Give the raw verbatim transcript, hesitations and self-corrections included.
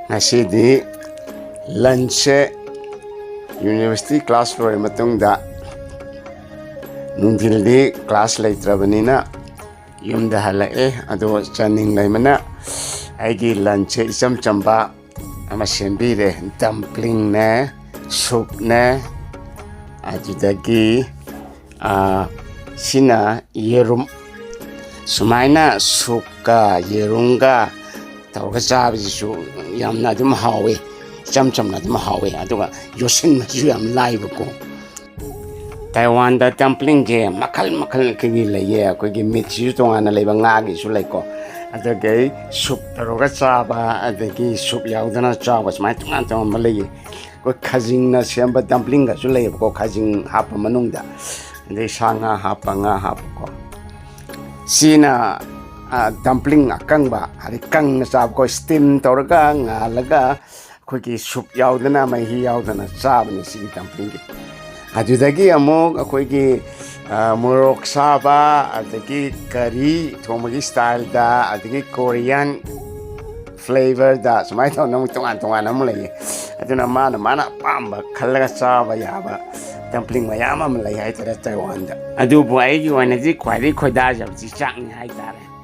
ꯉꯁꯤꯗꯤ ꯂꯟꯁꯁꯦ university class ꯂꯣꯏꯔ ꯃꯇꯨꯡꯗ, ꯅꯨꯡꯊꯤꯜꯗꯤ ꯀ꯭ꯂꯥꯁ ꯂꯩꯇ꯭ꯔꯕꯅꯤꯅ ꯌꯨꯝꯗ ꯍꯜꯂꯛꯑꯦ꯫ ꯑꯗꯣ ꯆꯥꯅꯤꯡ ꯂꯩꯃꯅ ꯑꯩꯒꯤ ꯂꯟꯁꯁꯦ ꯏꯆꯝ ꯆꯝꯕ ꯑꯃ ꯁꯦꯝꯕꯤꯔꯦ꯫ ꯗꯝꯄ꯭ꯂꯤꯡꯅꯦ, ꯁꯨꯞꯅꯦ, ꯑꯗꯨꯗꯒꯤ, ꯑꯥ, ꯁꯤꯅ ꯌꯦꯔꯨꯝ꯫ ꯁꯨꯃꯥꯏꯅ ꯁꯨꯞꯀ ꯌꯦꯔꯨꯝꯒ ꯇꯧꯔꯒ ꯆꯥꯕꯁꯤꯁꯨ ꯌꯥꯝꯅ ꯑꯗꯨꯝ ꯍꯥꯎꯋꯤ, ꯏꯆꯝ ꯆꯝꯅ ꯑꯗꯨꯝ ꯍꯥꯎꯋꯤ, ꯑꯗꯨꯒ ꯌꯣꯠꯁꯤꯟꯕꯁꯨ ꯌꯥꯝ ꯂꯥꯏꯕꯀꯣ꯫ ꯇꯥꯏꯋꯥꯟꯗ ꯗꯝꯄ꯭ꯂꯤꯡꯁꯦ ꯃꯈꯜ ꯃꯈꯜ ꯑꯩꯈꯣꯏꯒꯤ ꯂꯩꯌꯦ꯫ ꯑꯩꯈꯣꯏꯒꯤ ꯃꯤꯠꯁꯤꯁꯨ ꯇꯣꯉꯥꯟꯅ ꯂꯩꯕ, ꯉꯥꯒꯤꯁꯨ ꯂꯩꯀꯣ, ꯑꯗꯒꯤ ꯁꯨꯞ ꯇꯧꯔꯒ ꯆꯥꯕ, ꯑꯗꯒꯤ ꯁꯨꯞ ꯌꯥꯎꯗꯅ ꯆꯥꯕ, ꯁꯨꯃꯥꯏꯅ ꯇꯣꯉꯥꯟ ꯇꯣꯉꯥꯟꯕ ꯂꯩꯌꯦ꯫ ꯑꯩꯈꯣꯏ ꯈꯥꯖꯤꯡꯅ ꯁꯦꯝꯕ ꯗꯝꯄ꯭ꯂꯤꯡꯒꯁꯨ ꯂꯩꯌꯦꯕꯀꯣ, ꯈꯥꯖꯤꯡ ꯍꯥꯞꯄ ꯃꯅꯨꯡꯗ, ꯑꯗꯩ ꯁꯥ ꯉꯥ ꯍꯥꯞꯄ, ꯉꯥ ꯍꯥꯞꯄꯀꯣ꯫ ꯁꯤꯅ, ꯑ, ꯗꯝꯄ꯭ꯂꯤꯡ ꯑꯀꯪꯕ, ꯍꯥꯏꯗꯤ ꯀꯪꯅ ꯆꯥꯕꯀꯣ, ꯁ꯭ꯇꯤꯝ ꯇꯧꯔꯒ, ꯉꯥꯜꯂꯒ, ꯑꯩꯈꯣꯏꯒꯤ ꯁꯨꯞ ꯌꯥꯎꯗꯅ, ꯃꯍꯤ ꯌꯥꯎꯗꯅ ꯆꯥꯕꯅꯦ ꯁꯤꯒꯤ ꯗꯝꯄ꯭ꯂꯤꯡꯒꯤ꯫ ꯑꯗꯨꯗꯒꯤ ꯑꯃꯨꯛ ꯑꯩꯈꯣꯏꯒꯤ, ꯑ, ꯃꯣꯔꯣꯛ ꯁꯥꯕ, ꯑꯗꯒꯤ ꯀꯔꯤ ꯊꯣꯡꯕꯒꯤ ꯁ꯭ꯇꯥꯏꯜꯗ, ꯑꯗꯒꯤ ꯀꯣꯔꯤꯌꯥꯟ ꯐ꯭ꯂꯦꯕꯔꯗ, ꯁꯨꯃꯥꯏꯅ ꯇꯧꯅ ꯑꯃꯨꯛ ꯇꯣꯉꯥꯟ ꯇꯣꯉꯥꯟꯅ ꯑꯃꯨꯛ ꯂꯩꯌꯦ꯫ ꯑꯗꯨꯅ ꯃꯥꯅ ꯃꯥꯅ ꯑꯄꯥꯝꯕ ꯈꯜꯂꯒ ꯆꯥꯕ ꯌꯥꯕ ꯗꯝꯄ꯭ꯂꯤꯡ ꯃꯌꯥꯝ ꯑꯃ ꯂꯩ ꯍꯥꯏꯇꯥꯔꯦ ꯇꯥꯏꯋꯥꯟꯗ꯫ ꯑꯗꯨꯕꯨ ꯑꯩꯒꯤ ꯑꯣꯏꯅꯗꯤ ꯈ꯭ꯋꯥꯏꯗꯒꯤ ꯈꯣꯏꯗꯥꯖꯕꯁꯤ ꯆꯥꯛꯅꯤ ꯍꯥꯏꯇꯥꯔꯦ꯫